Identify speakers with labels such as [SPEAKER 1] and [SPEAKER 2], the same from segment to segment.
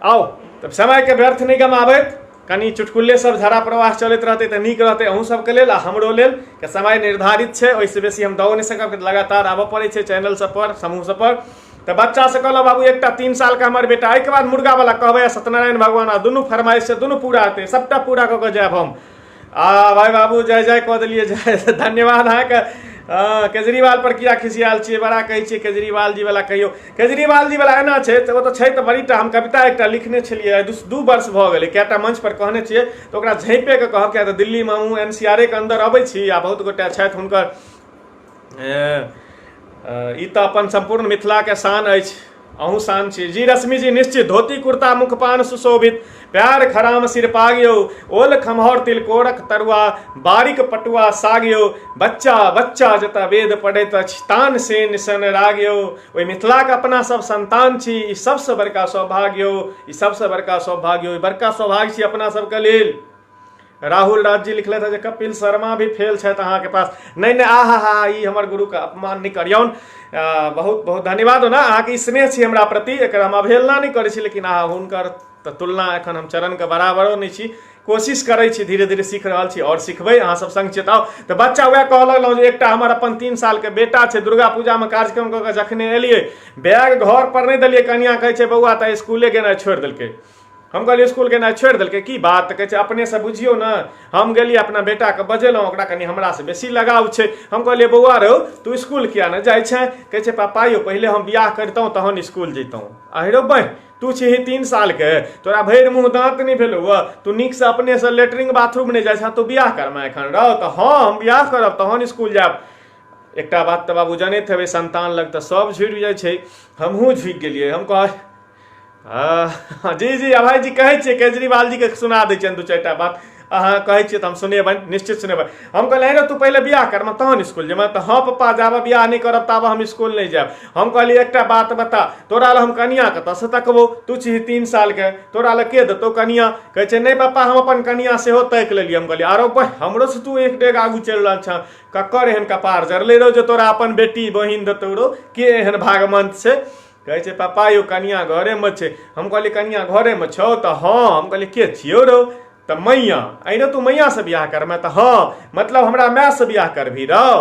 [SPEAKER 1] आउ तऽ समयके व्यर्थ नहि गमाबैत कनि चुटकुले सब धारा प्रवाह चलैत रहतै तऽ नीक रहतै अहूँ सबके लेल आ हमरो लेल के समय निर्धारित छै, ओहिसँ बेसी हम दओ नहि सकब, लगातार आबऽ पड़ै छै चैनल सब पर, समूह सब पर। तऽ बच्चा से कहलहुँ बाबू एकटा 3 साल के हमर बेटा, एहिके बाद मुर्गा वाला कहबै आ सत्यनारायण भगवान आ दुनू फरमाइश छै, दुनू पूरा हेतै, सबटा पूरा कऽ कऽ जायब हम। आ भाई बाबू जय जय कऽ देलियै, जय धन्यवाद अहाँके। केजरीवाल पर किया खिसियाल छियै, बड़ा कहै छियै केजरीवाल जी वाला, कहियो केजरीवाल जी वाला एना छै तऽ ओ तऽ छै तऽ बड़ीटा। हम कविता एकटा लिखने छलियै, 2 वर्ष भऽ गेलै, कएटा मंच पर कहने छियै, तऽ ओकरा झाँपिए कऽ कहब, किया तऽ दिल्लीमे हमहूँ एन सी आर ए के अन्दर अबै छी आ बहुत गोटा छथि हुनकर। ई तऽ अपन सम्पूर्ण मिथिलाके शान अछि, अहूँ शान छी जी रश्मि जी निश्चित। धोती कुर्ता मुखपान सुशोभित, प्यार खराम सिर पाग यौ, ओल खम्हौर तिलकोरक तरुआ, बारिक पटुआ साग यौ, बच्चा बच्चा जतऽ वेद पढ़ैत अछि, तान सेन सन राग यौ, ओहि मिथिलाके अपना सब संतान छी, ई सबसँ बड़का सौभाग्य यौ, ई सबसँ बड़का सौभाग्य यौ, ई बड़का सौभाग्य छी अपना सबके लेल। राहुल राज जी लिखलथि हँ जे कपिल शर्मा भी फेल छथि अहाँके पास। नहि नहि, आ हा हा, ई हमर गुरुके अपमान नहि करियौन। बहुत बहुत धन्यवाद। ओना अहाँके ई स्नेह छी हमरा प्रति, एकर हम अवहेलना नहि करै छी, लेकिन अहाँ हुनकर तऽ तुलना एखन हम चरणके बराबरो नहि छी। कोशिश करै छी, धीरे धीरे सीख रहल छी आओर सिखबै, अहाँ सब सङ्ग चेताउ। तऽ बच्चा वएह कहऽ लगलहुँ जे एकटा हमर अपन 3 सालके बेटा छै, दुर्गा पूजामे कार्यक्रम कऽ कऽ जखने एलियै, बैग घर पर नहि देलियै, कनिया कहै छै बौआ तऽ इसकुले गेनाइ छोड़ि देलकै। हम कहलियै इसकुल गेनाइ छोड़ि देलकै, की बात? तऽ कहै छै अपनेसँ बुझियौ ने। हम गेलियै अपना बेटाके बजेलहुँ, ओकरा कनि हमरासँ बेसी लगाव छै। हम कहलियै बौआ रौ तू इसकुल किया नहि जाइ छेँ? कहै छै पापा यौ पहिले हम बियाह करितहुँ तहन इसकुल जैतहुँ। अहिरो बहि, तू छिही 3 सालके, तोरा भरि मुँह दाँत नहि भेलौ हँ, तू नीकसँ अपनेसँ लेटरिन बाथरूम नहि जाइ छह, तू बियाह करमे एखन रौ? तऽ हँ हम बियाह करब तहन इसकुल जायब। एकटा बात तऽ बाबू जनैत हेबै, संतान लग तऽ सब झुकि जाइ छै, हमहूँ झुकि गेलियै। हम कह जी जी अभय जी कहै छियै केजरीवाल जीके सुना दै छियनि 2-4 बात, अहाँ कहै छियै तऽ हम सुनेबनि, निश्चित सुनेबनि। हम कहलियै रे तू पहिले बियाह करमे तहन इसकुल जेबै? तऽ हँ पप्पा, जाबऽ बियाह नहि करब ताबऽ हम इसकुल नहि जायब। हम कहलियै एकटा बात बता, तोरा लए हम कनिया कतऽसँ तकबौ? तू छिही 3 सालके, तोरा लए के देतौ कनिया? कहै छै नहि पप्पा हम अपन कनिया सेहो ताकि लेलियै। हम कहलियै आरो बहि, हमरोसँ तू एक डेग आगू चलि रहल छह, ककर एहन कपार जरलै रौ जे तोरा अपन बेटी बहिन देतौ रौ, के एहन भागमन्त छै? कहै छै पापा यौ कनिया घरेमे छै। हम कहलियै कनिया घरेमे छौ? तऽ हँ। हम कहलियै के छियौ रौ? तऽ मैया। अइ रौ तू मैयासँ बियाह करमे? तऽ हँ। मतलब हमरा मायसँ बियाह करबही रौ?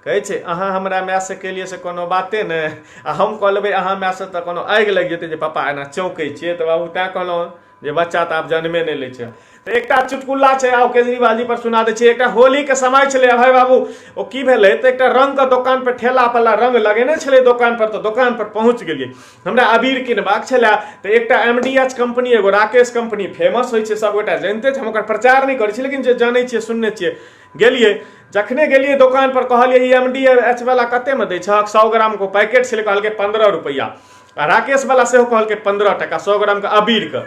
[SPEAKER 1] कहै छै अहाँ हमरा मायसँ केलियै से कोनो बाते नहि, आ हम कऽ लेबै अहाँ मायसँ तऽ कोनो आगि लागि जेतै जे पापा एना चौंकै छियै। तऽ बाबू तैँ कहलहुँ जे बच्चा तऽ आब जन्मे नहि लै छै। तऽ एकटा चुटकुला छै, आउ केजरीवाल जी पर सुना दै छियै। एकटा होलीके समय छलै अभय बाबू, ओ की भेलै तऽ एकटा रंगके दोकान पर ठेला पर रंग लगेने छलै दोकान पर, तऽ दोकान पर पहुँच गेलियै, हमरा अबीर किनबाक छलै। तऽ एकटा एम डी एच कम्पनी, एगो राकेश कम्पनी फेमस होइ छै, सबगोटा जनिते छै, हम ओकर प्रचार नहि करै छी, लेकिन जे जानै छियै सुनने छियै। गेलियै, जखने गेलियै दोकान पर कहलियै ई एम डी एच वाला कतेमे दै छहक? 100 ग्रामके पैकेट छलै, कहलकै 15 रुपैआ। आ राकेश वाला सेहो कहलकै 15 टका 100 ग्रामके अबीरके।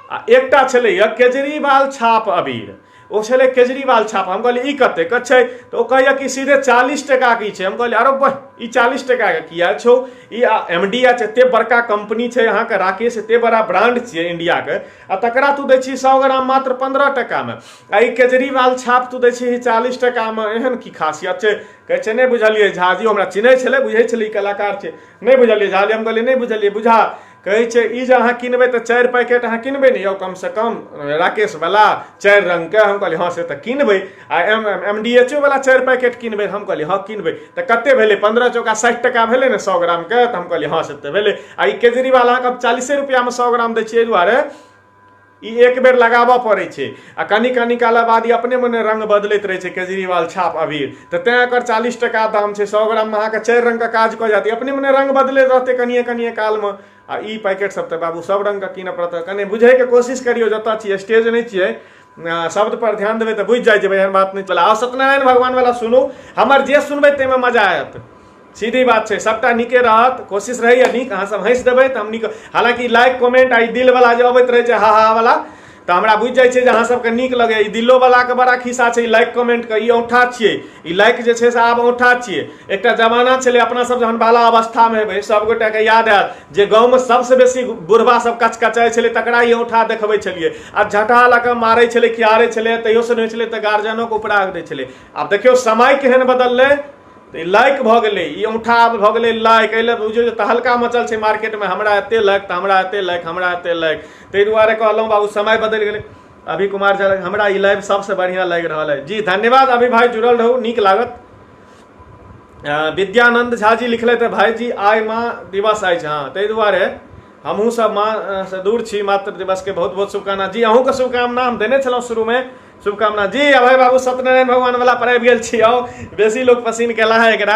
[SPEAKER 1] आ एकटा छलैया केजरीवाल छाप अबीर, ओ छलै केजरीवाल छाप। हम कहलियै ई कतेक छै? तऽ ओ कहैया कि सीधे 40 टकाके ई छै। हम कहलियै अरे बह, ई 40 टकाके किया छौ? ई एम डी एच एते बड़का कंपनी छै अहाँके, राकेश एते बड़ा ब्रांड छियै इंडियाके, आ तकरा तू दै छी 100 ग्राम मात्र 15 टकामे, आ ई केजरीवाल छाप तू दै छी 40 टकामे, एहन की खासियत छै? कहै छै नहि बुझलियै झाजी, हमरा चिन्है छलै, बुझै छलै ई कलाकार छै, नहि बुझलियै झाजी? हम कहलियै नहि बुझलियै, बुझा। कहै छै ई जे अहाँ किनबै तऽ 4 पैकेट अहाँ किनबै ने यौ कमसँ कम राकेशवला 4 रङ्गके। हम कहलियै हँ से तऽ किनबै। आ M M D H O वला 4 पैकेट किनबै? हम कहलियै हँ किनबै। तऽ कते भेलै? 15 चौका 60 टका भेलै ने 100 ग्रामके? तऽ हम कहलियै हँ से तऽ भेलै। आ ई केजरीवाल अहाँके 40 रुपैआमे 100 ग्राम दै छियै, एहि दुआरे ई एक बेर लगाबऽ पड़ै छै आ कनि कनि काल बाद ई अपने मने रङ्ग बदलैत रहै छै केजरीवाल छाप अबीर, तऽ तैँ एकर 40 टका दाम छै। 100 ग्राममे अहाँके 4 रङ्गके काज कऽ जायत, अपने मने रङ्ग बदलैत रहतै कनिए कनिए कालमे। आ ई पैकेट सब तऽ बाबू सब रङ्गके कीनऽ पड़त। कनि बुझैके कोशिश करियौ, जतऽ छियै स्टेज नहि छियै, शब्द पर ध्यान देबै तऽ बुझि जाइ जेबै, एहन बात नहि चला। आ सत्यनारायण भगवान वाला सुनू, हमर जे सुनबै ताहिमे मजा आयत, सीधी बात छै, सबटा नीके रहत, कोशिश रहैए नीक, अहाँ सब हँसि देबै तऽ हम नीक। हालाँकि लाइक कमेंट आ ई दिलवला जे अबैत रहै छै हा हा वाला, तऽ हमरा बुझि जाइ छै जे अहाँ सबके नीक लगैए। ई दिलोवलाके बड़ा खिस्सा छै, ई लाइक कमेंटके ई औंठा छियै, ई लाइक जे छै से आब औंठा छियै। एकटा जमाना छलै अपना सब जहन बाला अवस्थामे हेबै, सबगोटाके याद आयत जे गाँवमे सबसँ बेसी बुढ़बा सब कचकचाइ छलै तकरा ई औंठा देखबै छलियै, आ झटा लऽ कऽ मारै छलै, खियारै छलै, तैयोसँ नहि होइ छलै तऽ गार्जियनोके उपराग दै छलै। आब देखियौ समय केहन बदललै। तऽ ई लाइक भऽ गेलै, ई औंठा आब भऽ गेलै लाइक। एहि लए बुझियौ जे तहलका मचल छै मार्केटमे, हमरा एते लाइक तऽ हमरा एते लाइक, हमरा एते लाइक। ताहि दुआरे कहलहुँ बाबू, समय बदलि गेलै। अभी कुमार झा, हमरा ई लाइव सबसँ बढ़िआँ लागि रहल अइ जी। धन्यवाद अभी भाई, जुड़ल रहू, नीक लागत। विद्यानंद झा जी लिखलथि, भाईजी आइ माँ दिवस अछि। हँ, ताहि दुआरे हमहूँ सब माँ से दूर छी। मातृ दिवस के बहुत बहुत शुभकामना जी। अहूँके शुभकामना हम देने छलहुँ शुरूमे, शुभकामना जी। अभय बाबू सत्यनारायण भगवान वाला पर आबि गेल छी। आउ, बेसी लोक पसीन केला है एकरा।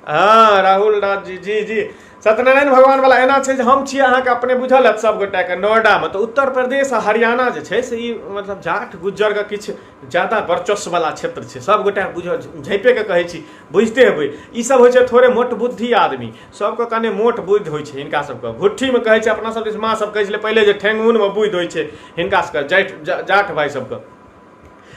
[SPEAKER 1] हँ, राहुल राज जी, जी जी, सत्यनारायण भगवान वाला एना छै जे हम छी अहाँके अपने बुझल हैत सब गोटाके नोएडामे, तऽ उत्तर प्रदेश आ हरियाणा जे छै से ई मतलब जाट गुज्जरके किछु ज्यादा वर्चस्ववला क्षेत्र छै। सब गोटा बुझल, झाँपिके कहै छी, बुझिते हेबै। ई सब होइ छै थोड़े मोट बुद्धि आदमी सबके, कने मोट बुद्धि होइ छै हिनका सबके। घुट्ठीमे कहै छै अपना सब दिस, माँ सब कहै छलै पहिले जे ठेंगुनमे बुद्धि होइ छै हिनका सबके, जाट जाट भाइ सबके।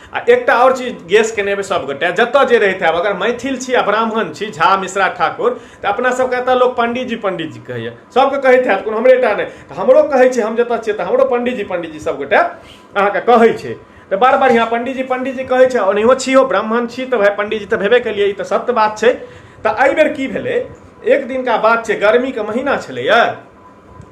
[SPEAKER 1] आ एकटा आओर चीज गेस केने हेबै सब गोटे जतऽ जे रहैत हैब, अगर मैथिल छी आ ब्राह्मण छी, झा मिश्रा ठाकुर, तऽ अपना सबके एतऽ लोक पंडीजी पंडीजी कहैया, सबके कहैत हैत, कोनो हमरे टा नहि। तऽ हमरो कहै छै, हम जतऽ छियै तऽ हमरो पंडीजी पंडीजी सब गोटे अहाँके कहै छै। तऽ बड़ बढ़िआँ, पंडीजी पंडीजी कहै छै। ओनाहियो छी हो, ब्राह्मण छी तऽ भाइ पंडीजी तऽ भेबे केलियै, ई तऽ सत्य बात छै। तऽ एहिबेर की भेलै, एक दिनका बात छै, गर्मीके महीना छलैया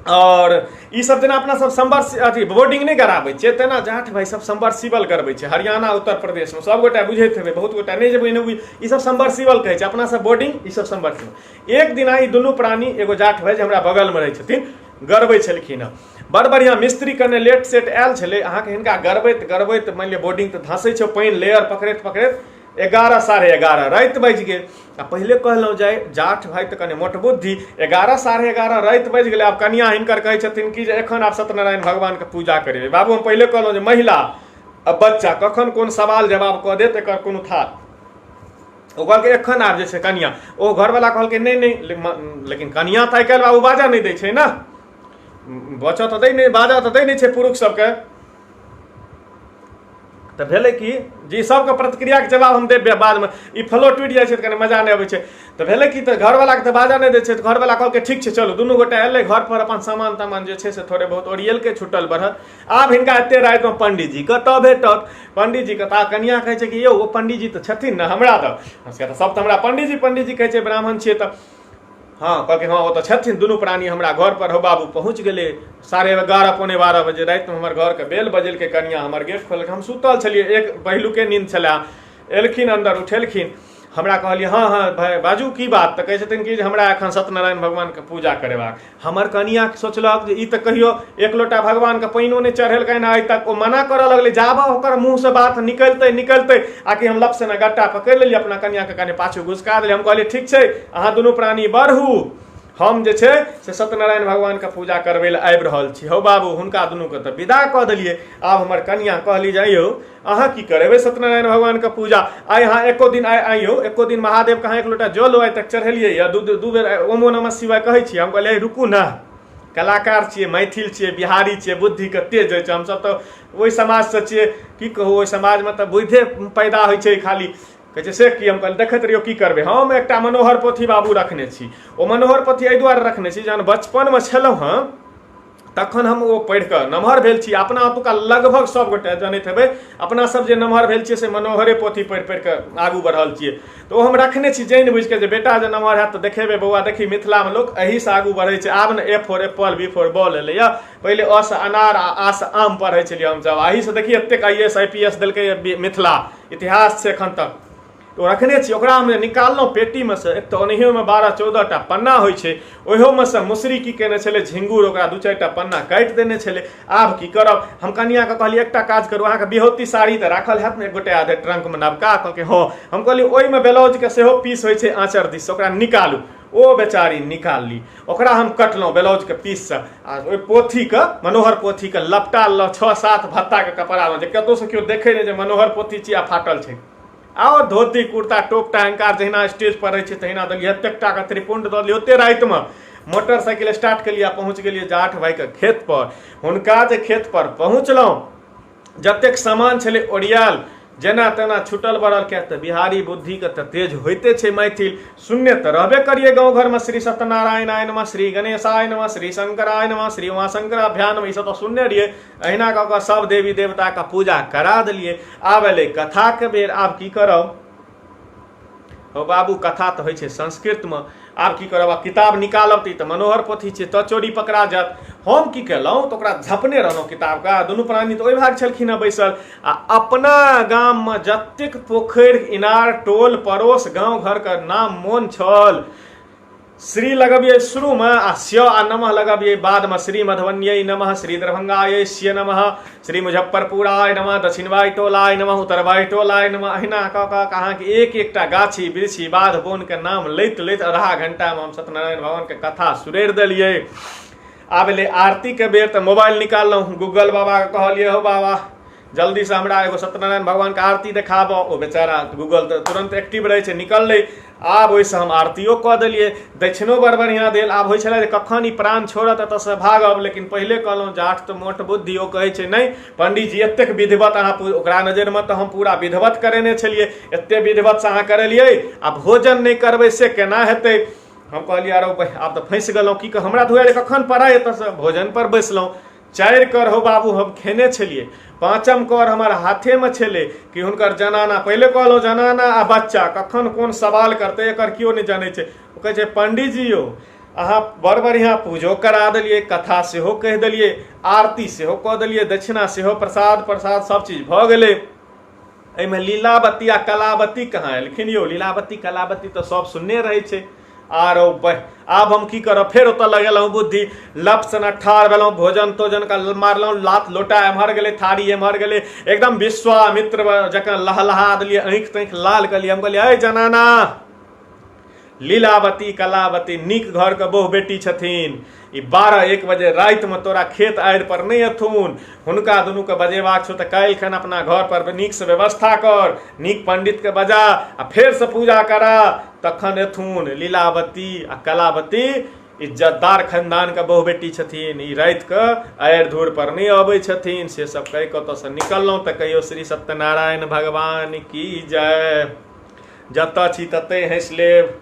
[SPEAKER 1] और ई सब जेना अपना सब संवर्ष अथी बोर्डिंग नहि गराबै छियै, तेना जाट भाइ सब संवर्सिबल गरबै छै हरियाणा उत्तर प्रदेशमे। सब गोटा बुझैत हेबै, बहुत गोटा नहि जेबै नहि बुझ, ई सब संवर्सिबल कहै छै, अपना सब बोर्डिंग, ई सब संवर्सिबल। एक दिना ई दुनू प्राणी, एगो जाट भाइ जे हमरा बगलमे रहै छथिन, गरबै छलखिन हँ। बड़ बढ़िआँ मिस्त्री कने लेट सेट आयल छलै अहाँके। हिनका गरबैत गरबैत, मानि लिअ बोर्डिंग तऽ धँसै छै पानि, लेयर पकड़ैत पकड़ैत 11 11:30 राति बाजि गेल। आ पहिले कहलहुँ जाय जाठ भाइ तऽ कने मोट बुद्धि। 11 11:30 राति बाजि गेलै। आब कनिया हिनकर कहै छथिन कि जे एखन आब सत्यनारायण भगवानके पूजा करेबै। बाबू, हम पहिले कहलहुँ जे महिला आ बच्चा कखन कोन सवाल जवाब कऽ देत एकर कोनो था। ओ कहलकै एखन आब जे छै कनिया, ओ घरवला कहलकै नहि नहि, लेकिन कनिया तऽ आइ काल्हि बाबू बाजऽ नहि दै छै ने, बचऽ तऽ दै नहि, बाजऽ तऽ दै नहि छै पुरुष सबके। तऽ भेलै कि जी, सबके प्रतिक्रियाके जवाब हम देबै बादमे, ई फ्लो टूटि जाइ छै तऽ कनि मजा नहि अबै छै। तऽ भेलै कि तऽ घरवलाके तऽ बाजऽ नहि दै छै, तऽ घरवला कहलकै ठीक छै चलू। दुनू गोटा एलै घर पर, अपन सामान तामान जे छै से थोड़े बहुत ओरियेलकै छुटल बढ़ल। आब हिनका एते रातिमे पंडीजी कतऽ भेटत? पंडीजी कतऽ? कनिया कहै छै कि यौ, ओ पंडीजी तऽ छथिन ने हमरा, तऽ सब तऽ हमरा पंडीजी पंडीजी कहै छै, ब्राह्मण छियै तऽ। हँ, कहलकै हँ, ओ तऽ छथिन। दुनू प्राणी हमरा घर पर हौ बाबू पहुँच गेलै। 11:30 11:45 बजे रातिमे हमर घरके बेल बजेलकै, कनिया हमर गेट खोललकै। हम सुतल छलियै, एक पहिलुके नींद छलै। एलखिन अन्दर, उठेलखिन हमरा, कहलियै हँ हँ भाय बाजू, की बात? तऽ कहै छथिन कि जे हमरा एखन सत्यनारायण भगवानके पूजा करेबाक। हमर कनिया सोचलक जे ई तऽ कहियो एक लोटा भगवानके पानिओ नहि चढ़ेलकनि आइ तक। ओ मना करऽ लगलै। जाबऽ ओकर मुँहसँ बात निकलतै निकलतै आकि हम लपसँ ने गट्टा पकड़ि लेलियै, अपना कनियाके कनि पाछू घुसका देलियै। हम कहलियै ठीक छै, अहाँ दुनू प्राणी बढ़ू, हम जे छै से सत्यनारायण भगवानके पूजा करबै लए आबि रहल छी। हौ बाबू, हुनका दुनूके तऽ विदा कऽ देलियै। आब हमर कनिया कहली जे अयौ, अहाँ की करेबै सत्यनारायण भगवानके पूजा? आइ अहाँ एको दिन आइ आइयौ एको दिन महादेवके अहाँ एक लोटा जलो आइ तक चढ़ेलियै या दू दू बेर ओमो नमः शिवाय कहै छियै? हम कहलियै रुकू ने, कलाकार छियै, मैथिल छियै, बिहारी छियै, बुद्धिके तेज होइ छै। हमसभ तऽ ओहि समाजसँ छियै, की कहू, ओहि समाजमे तऽ बुद्धे पैदा होइ छै खाली। कहै छै से की? हम कहलियै देखैत रहियौ की करबै। हम एकटा मनोहर पोथी बाबू रखने छी। ओ मनोहर पोथी एहि दुआरे रखने छी, जहन बचपनमे छलहुँ हँ तखन हम ओ पढ़ि कऽ नमहर भेल छी। अपना ओतुका लगभग सब गोटे जनैत हेबै, अपना सब जे नमहर भेल छियै से मनोहरे पोथी पढ़ि पढ़ि कऽ आगू बढ़ल छियै। तऽ ओ हम रखने छी जानि बुझि कऽ जे बेटा जे नमहर हैत तऽ देखेबै, बौआ देखी, मिथिलामे लोक एहिसँ आगू बढ़ै छै। आब ने A for apple, B for ball एलैया, पहिले अ सँ अनार आ आ सँ आम पढ़ै छलियै हमसभ। एहिसँ देखी एतेक I S I P S देलकै मिथिला, इतिहास छै एखन तक। ओ रखने छी, ओकरा हम निकाललहुँ पेटीमे से। एक तऽ ओनाहियो ओहिमे 12 14 टा पन्ना होइ छै, ओहियोमे से मुसरी की केने छलै झिंगुर, ओकरा दू चारिटा पन्ना काटि देने छलै। आब की करब? हम कनियाके कहलियै एकटा काज करू, अहाँके बिहौती साड़ी तऽ राखल हैत ने एक गोटे आधे ट्रंकमे नवका? कहलकै हँ। हम कहलियै ओहिमे ब्लाउजके सेहो पीस होइ छै आँचर दिस, ओकरा निकालू। ओ बेचारी निकालली, ओकरा हम कटलहुँ ब्लाउजके पीससँ आ ओहि पोथीके, मनोहर पोथीके लपटा लेलहुँ 6 7 भत्ताके कपड़ामे, जे कतहुसँ केओ देखै नहि जे मनोहर पोथी छी आ फाटल छै। आओर धोती कुर्ता टोप टहंकार जहिना स्टेज पर रहै छै तहिना देलियै, एतेक टाके त्रिपुंड दऽ देलियै। ओते रातिमे मोटरसाइकिल स्टार्ट केलियै आ पहुँच गेलियै जाठ भाइके खेत पर। हुनका जे खेत पर पहुँचलहुँ, जतेक सामान छलै ओरियाल जेना तेना छुटल बढ़ल, किएक तऽ बिहारी बुद्धिके तऽ तेज होइते छै मैथिल। शून्य तऽ रहबे करियै गाँव घरमे, श्री सत्यनारायण नमः, श्री गणेशाय नमः, श्री शंकराय नमः, श्री उमाशंकराभ्याम नमः, ई सब तऽ सुनने रहियै। अहिना कऽ कऽ सब देवी देवताके पूजा करा देलियै। आब एलै कथाके बेर, आब की करब? हौ बाबू, कथा तऽ होइ छै संस्कृतमे। आब की करब? आब किताब निकालब तऽ ई तऽ मनोहर पोथी छै, तऽ चोरी पकड़ा जायत। हम की केलहुँ तऽ ओकरा झपने रहलहुँ किताबके, आ दुनू प्राणी तऽ ओहि भाग छलखिन हेँ बैसल, आ अपना गाममे जतेक पोखरि इनार टोल पड़ोस गाँव घरके नाम मोन छल, श्री लगबियै शुरूमे आ स्य आ नमः लगबियै बादमे। श्री मधुबनियै नमः, श्री दरभंगायै श्य नमः, श्री मुजफ्फरपुराय नमः, दक्षिणवाय टोलाय नमः, उत्तरवाय टोलाय नमः। अहिना कऽ कऽ अहाँके एक एकटा गाछी वृक्षी बाध बोनके नाम लैत लैत आधा घंटामे हम सत्यनारायण भगवानके कथा सुरेर देलियै। आब एलै आरतीके बेर तऽ मोबाइल निकाललहुँ, गूगल बाबाके कहलियै, हौ बाबा, जल्दीसँ हमरा एगो सत्यनारायण भगवानके आरती देखाबऽ। ओ बेचारा गूगल तऽ तुरन्त एक्टिव रहै छै, निकललै। आब ओहिसँ हम आरतियो कऽ देलियै, दक्षिणो बड़ बढ़िआँ देल। आब होइ छलै जे कखन ई प्राण छोड़त, एतऽसँ भागब। लेकिन पहिले कहलहुँ, जाठ तऽ मोट बुद्धि। ओ कहै छै, नहि पंडीजी, एतेक विधिवत अहाँ, ओकरा नजरिमे तऽ हम पूरा विधिवत करेने छलियै, एते विधिवतसँ अहाँ करेलियै आ भोजन नहि करबै से केना हेतै? हम कहलियै, आरो आब तऽ फँसि गेलहुँ, की हमरा धुआ जे कखन पड़ाय एतऽसँ। भोजन पर बैसलहुँ। 4 कर हौ बाबू हम खेने छलियै, 5म कर हमर हाथेमे छलै कि हुनकर जनाना, पहिले कहलहुँ जनाना आ बच्चा कखन कोन सवाल करतै एकर केओ नहि जानै छै। ओ कहै छै, पंडीजी यौ, अहाँ बड़ बढ़िआँ पूजो करा देलियै, कथा सेहो कहि देलियै, आरती सेहो कऽ देलियै, दक्षिणा सेहो, प्रसाद प्रसाद सब चीज भऽ गेलै, एहिमे लीलावती आ कलावती कहाँ एलखिन यौ? लीलावती कलावती तऽ सब सुनने रहै छै। आरो आब हम की करब? फेर ओतऽ लगेलहुँ बुद्धि, लपसन ठाढ़ भेलहुँ, भोजन तोजन के मारलहुँ लात, लोटा एम्हर गेलै, थारी एम्हर गेलै, एकदम विश्वामित्र जकाँ लहलहा देलियै, आँखि ताँखि लाल कलियै। हम कहलियै, अय जनाना, लीलावती कलावती नीक घरके बहु बेटी छथिन, ई 12-1 बजे रातिमे तोरा खेत आड़ि पर नहि एथुन। हुनका दुनूके बजेबाक छौ तऽ काल्हिखन अपना घर पर नीकसँ व्यवस्था कर, नीक पंडितके बजा आ फेरसँ पूजा करा, तखन एथुन। लीलावती आ कलावती इज्जतदार खानदानके बहु बेटी छथिन, ई रातिके आड़ि धूर पर नहि अबै छथिन। से सब कहि कऽ ओतऽसँ निकललहुँ। तऽ कहियो श्री सत्यनारायण भगवान की जय। जतऽ छी ततहि हँसि लेब।